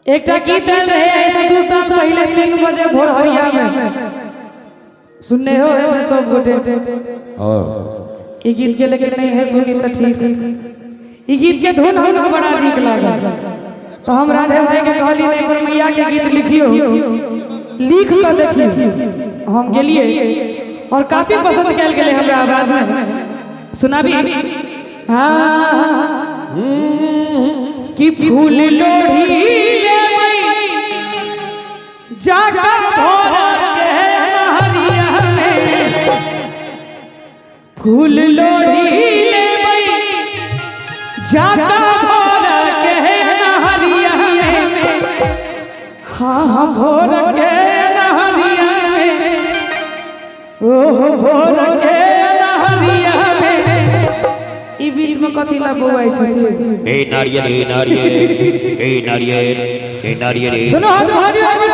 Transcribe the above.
एकटा गीत आयल रहे ऐसे 2 साल पहले, 3 बजे भोरहरिया में। सुनने हो एमे सब गोटे? और ई गीत के लेकिन नहीं है सुनी तो ठीक। ई गीत के धुन हमरा बड़ा नीक लागल, तो हम राधे भाई के कहली, नहीं पर मैया के गीत लिखियो, लिख के देखियो। हम गेलिए और काफी पसंद कयल गेलै हमरा आवाज में। सुनाबी? हाँ, कि फूल लोढ़ी लेबै जाकर भोर के नहरिया में, फूल लोढ़ी लेबै जाकर भोर के नहरिया में, हाँ हाँ, भोर के नहरिया में, ओहो, भोर के नहरिया में। ई बीच में कथी ला बौआइ छै? ए नारियल, ए नारियल, ए नारियल, ए नारियल, ए दोनों हाथ हरी हरी।